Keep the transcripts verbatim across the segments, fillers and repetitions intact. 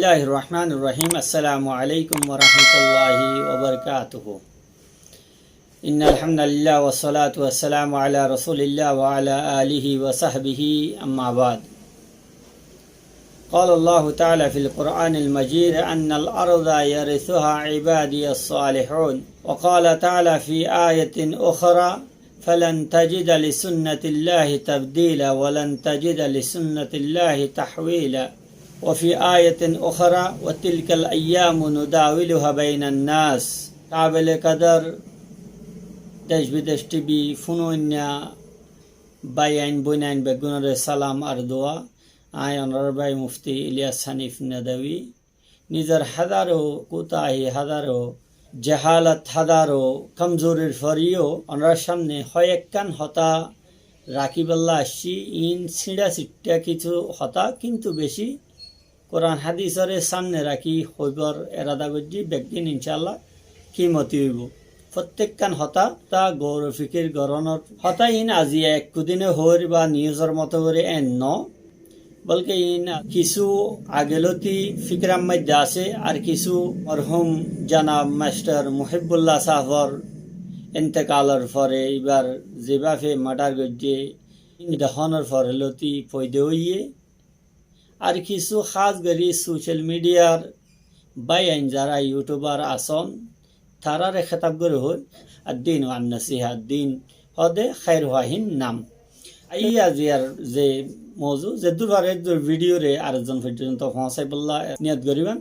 بسم الله الرحمن الرحيم. السلام عليكم ورحمة الله وبركاته. إن الحمد لله والصلاة والسلام على رسول الله وعلى آله وصحبه، أما بعد. قال الله تعالى في القرآن المجيد: أن الأرض يرثها عبادي الصالحون. وقال تعالى في آية أخرى: فلن تجد لسنة الله تبديلا ولن تجد لسنة الله تحويلا. وفي آية أخرى: وتلك الأيام نداولها بين الناس. Kabele kadar Desh Bidesh T V fúnoinna báiyain bóinain beggúnoré salam ar dua. Aññí onorár bái Mufti Ilyas Hanif Nadwi. Nizor házaro kutahi, házaro jehalat, házaro komzorir foreyó onorár sámne hoyekkán hotá rakíbolla aiccí. Iín síñça-siñça kissú hotá, kintu bicí Kuran hádisoré sámne rakí hoibár erada goijjí, beggín incálla kimoti óibo. Fottíkkán hotá, hotá gour fikir gorónor hotá. Iín aziya ekkudine hoóir ba niyuzor moto gorí én noó, bolke iín kissú agelóti fikirar maidde asé, ar kissú morhúm janab mastor Muhibbulla sáfor entekalor fore íbar zibáfe mardar goijjé, iín dehónor fore lóti foida óiye, ar kissú hás gorí social mediar báiyain zará YouTuber asón, taráre hétab gorí hoóir, الدين النصيحة, din hoóde háir huáhin nam. Aiyí aziyar ze mozú, zeddúr fare eddúr videore ar ezzon foijjonto foóñsaibólla niyot goríban.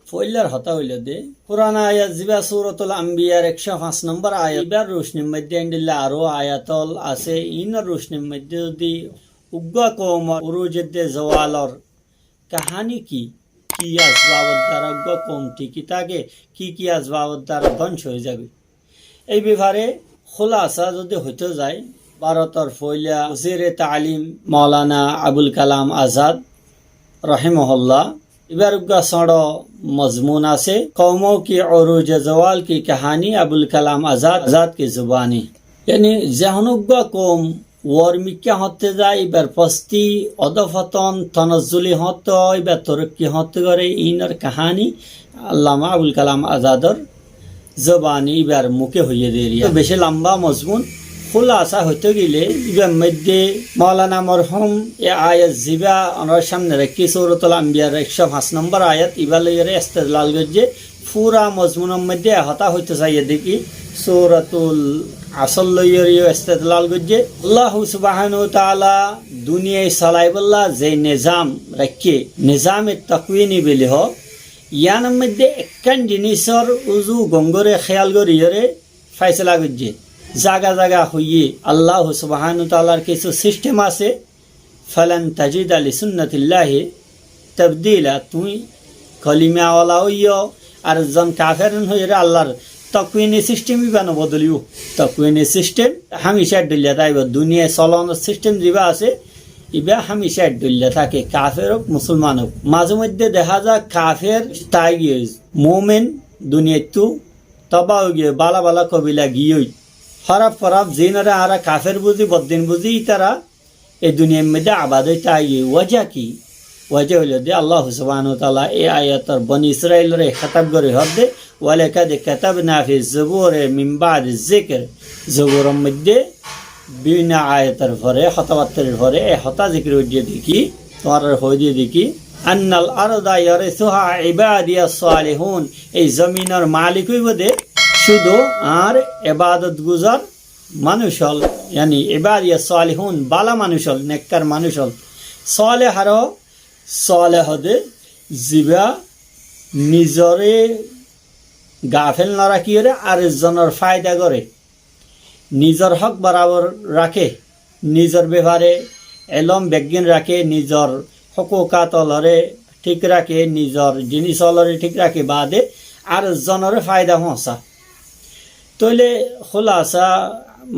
Foóillar hotá óilde, Kuran ayat zibá Suratul Ambiyar ekcó fañs nombor ayat, ibár rucnir maidde endilla aró ayat ól asé, iínor rucnir maidde zodi uggúa koumor uruje edde zowalor kaháni ki, ki asbabor duara uggúa koum tiki táke, ki ki asbabor duara dóngco ói zagói, ei befare kúlasa zodi hoitó zai, Bárotor foóila wazire taalim Moulana Abul Kalam Azad rahimahullah, ibár uggúa sóñço mozmun asé, "قوموں کے عروج زوال کی کہانی ابوالکلام آزاد، آزاد کی زبانی." Yáni zehón uggúa koum uore mikká hoñtté zai, ibár fosti odofoton, tonozzuli hoñtté ó, ibár torokki hoñtté goré, iínor kaháni Allama Abul Kalam Azador zobani ibár muke hoiyé de eriya. Tó beci lamba mozmun, kúlasa hoitó gile, ibár maidde Moulana morhum e ayat zibá onorár sámne raikkí, Suratul Ambiyar ekcó fañs nombor ayat, ibá loiyóre estedlal goijjé, fura mozmunor maidde e hotá hoitó saiyé de ki, Suratul Asor loiyóre yó estedlal goijjé. Allahu subhanahu wa taala duniyai solaibólla ze nizam raikké, nizame takwini buli hoó, yíanor maidde ekkán jinisor uzu gongóre héyal goríyore faisala goijjé. Zaga zaga hoiyé, Allahu subhanahu wa taalar kissú sistem asé, "فلن تجد لسنة الله تبديلا", tuñí kolima ola óiyo, ar zon kafer hoiyóre Allar takwini sistem ibá no bodolibo. Takwini sistem hámica ek dhoilla táibo. Duniyai solonor sistem zibá asé, ibá hámica ek dhoilla táke, kafer ók, musolman ók. Maze moidde deha za kafer tái giyói, mumin duniyaittú toba ói giyói, bála bála kobila giyói. Hóraf hóraf zinoré añára kafer buzí, boddin buzí, ítara e duniyair maidde abad ói táiye. Waja ki? Waja óilde Allahu subhanahu wa taala e ayator Boni Israiloré hétab gorí hoódde, "ولقد كتبنا في الزبور من بعد الذكر." Zoburor maidde bibinno ayator fore, hotábattar fore, e hotá zikir goijjé de ki, tuáñrare hoói diyé de ki, "أن الأرض يرثها عبادي الصالحون." Ei zominor malik óibo de cúdu añár ebadot guzar manúic ól, yáni ibadiyas solihun, bála manúic ól, nekkar manúic ól. Soleh aró, soleh de zibá nizoré gafel no rakíyore ar zonor faida goré, nizor hók borabor raké, nizor befare elóm beggín raké, nizor hukukat ólore thík raké, nizor jinis ólore thík raké baade ar zonoré faida foóñsa. Tóile kúlasa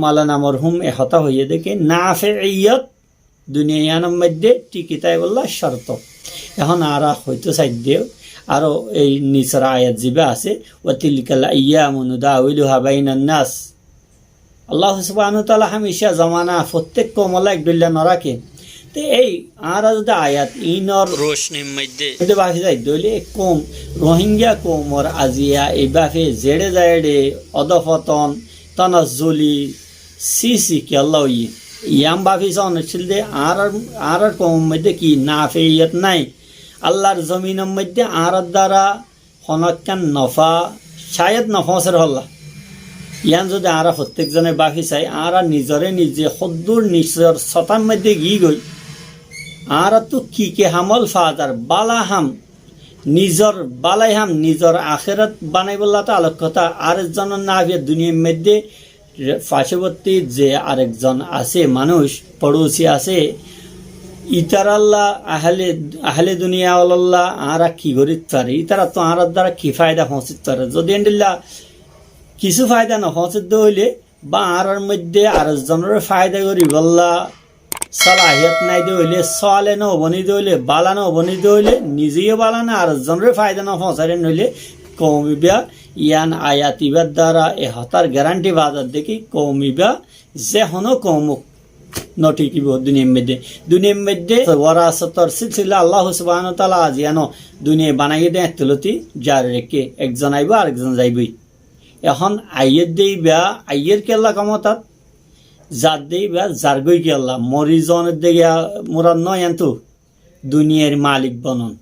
Moulana morhum e hotá hoiyé de ki nafeiyot duniyai yíanor maidde thíki táibolla corto. Ehón añára hoitó saidde aró ei nisor ayat zibá asé, "وتلك الأيام نداولها بين الناس." Allahu subhanahu wa taala hámica zomana fottek koumolla ek dhoilla no raké. Te ei añára zodi ayat inor roshni moidde, moidde báfi zai dóile, koum, Rohingya koumor aziya ei báfe zeçe zaire odofoton, tanazzuli, sisi kiyólla óiye. Yián báfi son accíl de, añárar, añárar koumor moidde ki nafeiyat nai? Allar zominor moidde añárar dara honókkan nofa, cáyed nofoóñser holla. Yián zodi añára fottek zone báfi sai, añára nizore nize hoddur nizor sótar moidde giyí goi, añárattú ki ki hamol fazar, bála ham, nizor bálai ham, nizor akérat banaibólla to alok hotá, ar ekzonor nafiya duniyair moidde re-, faceborti ze arekzon asé manúic, porousi asé, ítaralla, ahale, ahale duniya ólolla añára ki gorit fari? Ítarattú añárar dara ki faida foóñsit fare? Zodi endilla kissú faida nofoóñsede óile, ba añárar moidde arekzonoré faida goríbolla salahiyot nai de óile, sóale no boni de óile, bála no boni de óile, nize yó bála no, arekzonoré faida nofoóñsare noile, koum ibá yián ayat ibár dara e hotár garanti fazar de ki koum ibá ze honó koum ók, nothíkibo duniyair moidde. Duniyair moidde warasotor silsila Allah subhanahu wa taala aziya no, duniyai banaiyé de ettuloti jari raikké, ekzon aibó, arekzon zaibói. Ehón aiyér de ibá, aiyér kiyólla komotat, zar de ibá, zargói kiyólla, mori zon de giya murad no, yiántu duniyair malik bonon.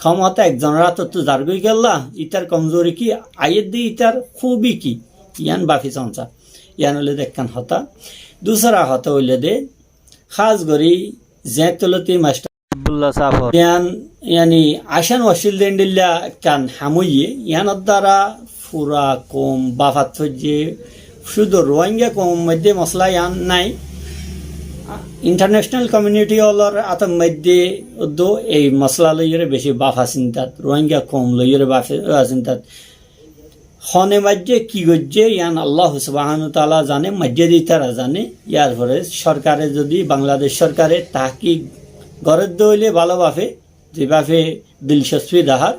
Komota ekzonor átottú zargói kiyólla, ítar komzori ki, aiyér de ítar kúbi ki, yián báfi son sa. Yián óilde ekkán hotá. Dusra hotá óilde, hás gorí zeéñtuloti mastor Muhibullah sáfor yián, yani, acá no accíl de endilla ekkán ham óiye, yiánor dara fura koum báfat foijje, cúdu Rohingya koumor moidde mosala yián nai. International community ólor átor moidde uddú ei mosala loiyóre beci báfa sintat, Rohingya koum loiyóre báfa sintat. Hone maijje ki goijje, yián Allah subhanahu wa taala zane, maijje de ítara zane. Yar fore sorkare zodi, Bangladec sorkare tahkik gorer de óile bála báfe, ze báfe dilcospi dahár,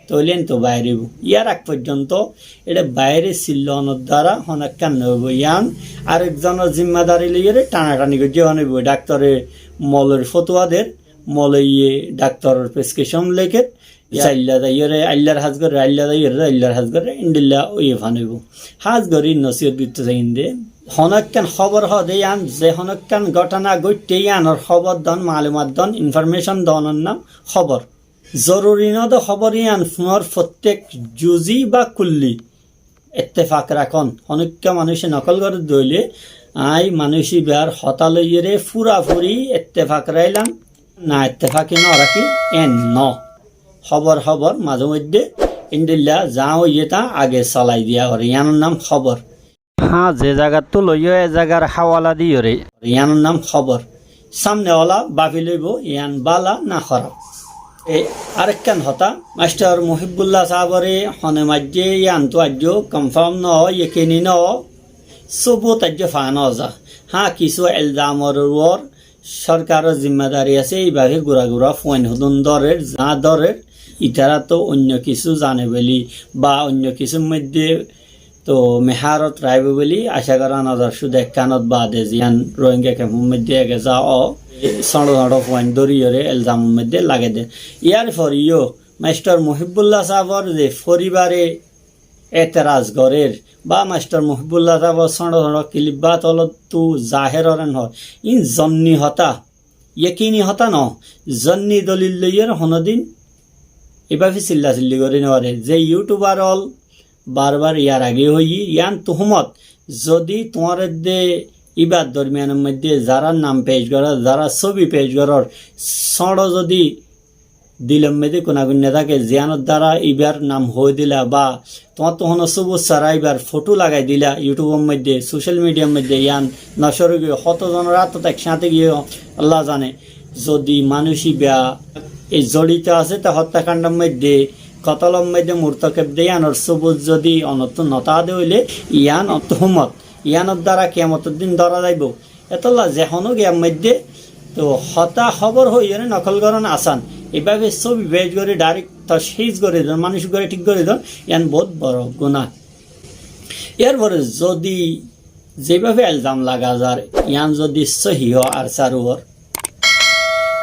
tóile ento bair óibo. Yar ag foijjonto eçe baire sillonor dara honó ekkán no óibo. Yián arekzonor zimmadari loiyóre tanatani goijje hon óibo. Daktore molor fotuwa der, moloiye daktoror prescription leker, zailla zaiyóre aillar hás gorer, ailla zaiyóre zaillar hás gorer, endilla óiye fán óibo. Hás gorí nosiyot ditte saiyum de, honó ekkán hóbor hoó de yián, ze honó ekkán góthona goitté yiánor hóbor don, malumat don, information donor nam hóbor. Zoruri no de hóbor yián fuñor fottek juzi ba kulli ettefak rakón. Honókka manúice nokól gorer de óile, aññí manúic ibár hotá loiyóre furafuri ettefak railam, na ettefaki no rakí, en no. Hóbor hóbor, maze moidde endilla za óiye ta age solai diya óre, yiánor nam hóbor. Há, ze zagattú loiyó e zagar háwala diyóre, yiánor nam hóbor. Samne ola báfi loibo, yián bála na hóraf. E, arekkán hotá, mastor Muhibullah sábore hone maijje yiántu aijjo confirm no, yekini no, subut aijjo fa no za. Há, kissú elzamor uore sorkaror zimmadari asé, eibáfe gura gura fuain hodún dórer, za dórer, ítara to oinno kissú zane buli ba oinno kissúr moidde to meharot raibo buli acá gora no zar, cúdu ekkánot bade ziyán Rohingya kempor moidde ege za o, sóñço sóñço fuain dóriyóre elzamor moidde lagede. Yar foreyó mastor Muhibullah sábor ze foribare eteraz gorer ba mastor Muhibullah sábor sóñço sóñço kilip ba tolottú zaher óren hoó, in zonni hotá. Yekini hotá no, zonni dolil loiyóre honódin ibáfe silla silli gorí no fare. Ze YouTuber ól bar bar yar age hoiyí, yián tuhumot, zodi tuáñr edde ibár dormiyanor moidde zará nam pec gorór, zará sóbi pec gorór, sóñço zodi dilor moidde kunakuinna táke, ziyánor dara ibár nam hoói dila ba tuáñttú honó subut sára ibár fothó lagai dila, YouTube or moidde, social media r moidde, yián nocór ói giyói, hoto zonor átot ek cáñte giyói, Allah zane. Zodi manúic ibá ei zorito asé, te hottá kandor moidde, kotolor moidde murtokeb de yiánor subut zodi onottú no táke de óile, yián tuhumot, yiánor dara kiyamotor din dóra zaibo. Etolla ze honó giyar moidde to hotá hóbor hoiyóre nokól gorón asán. Eibáfe sóbi pec gorí direct tochhis gorí don, manúic uggwáre thík gorí don, yián bout boro guná. Yar fore zodi zeibáfe elzam laga zar, yián zodi sóhi hoó ARSA r uore,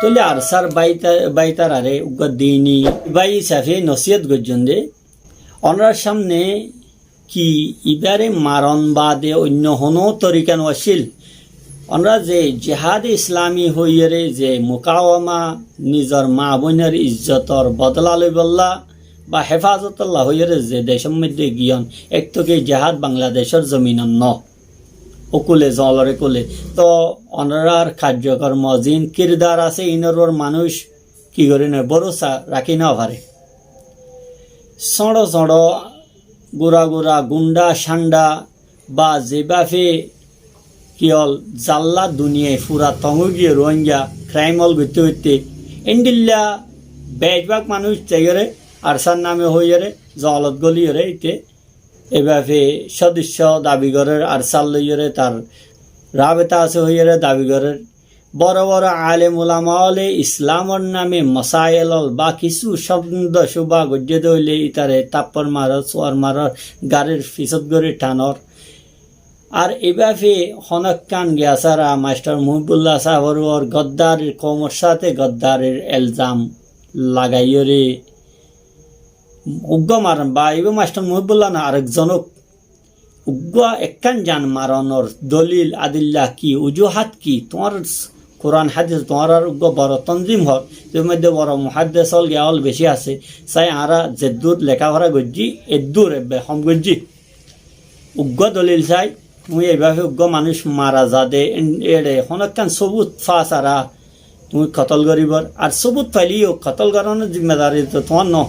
Tóile ARSA-r bái ta-, bái tarare uggwá dini bái hísafe nosiyót goijjón de, ónorar sámne ki ibáre maron baade oinno honó torika no accíl? Ónora ze jihade islami hoiyóre ze mukawama, nizor maa boinor izzotor bodola loibolla ba hefazotolla hoiyóre ze decór moidde giyón, ettóki jihad Bangladecór zominot no. Ókule, zolore kule. Toh ónorar karjokormo zin kirdar asé, inor uore manúic ki gorí no, bórosa rakí no fare. Sóñço sóñço gura gura gundha candha ba zebáfe ki ól zalla duniyai fura tong ói giyé Rohingya crime ól goitté goitté. Endilla becbák manúic zaiyóre ARSA-r name hoiyóre zolot goliyóre ite. Ebáfe sodosyo dabi gorér, ARSA-r loiyóre tar rabeta asé hoiyóre dabi gorér. Boro boro alem ulama óle Islamor name mosail ól ba kissú cóndo cúba goijjé de óile ítare táppor marór, suar marór, garir fisót gorí tanór. Ar ebáfe honókkan giya sára Mastor Muhibullah sáfor uore goddarir, koumor sáte goddarir elzam lagaiyóre uggwá maron, ba ibá Mastor Muhibullah no, arek zon ók. Uggwá ekkán zan maronor dolil adilla ki, ujuhat ki? Tuáñr Kuran hádis tuáñrar uggwá boro tonzim hoór, ze moidde boro muháddes ól giya ól beci asé. Sai añára zeddúr lekáfora goijjí, eddúr ebbe hom goijjí. Uggwá dolil sai, tuñí eibáfe uggwá manúic mara zade, en-, eçe honókkan sobut fa sára tuñí kotol goríbar. Ar sobut faileyó kotol gorónor zimmadari to tuáñr no.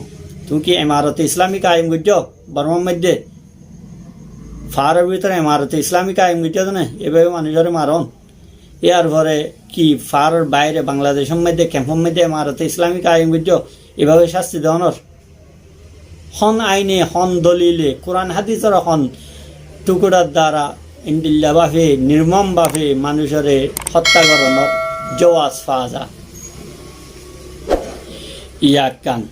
Tuñí ki Emarote Islami kaim goijjó Bormar moidde? Faáror bútore Emarote Islami kaim goijjó de né, eibáfe manúicoré maron. Yar fore ki faáror baire Bangladecór moidde, kempor moidde Emarote Islami kaim goijjó, eibáfe cásti donor? Hon aine, hon dolile, Kuran hádisor hon tukurar dara endilla báfe, nirmom báfe manúicoré hottá gorónor jowaz fa za? Iyakkán.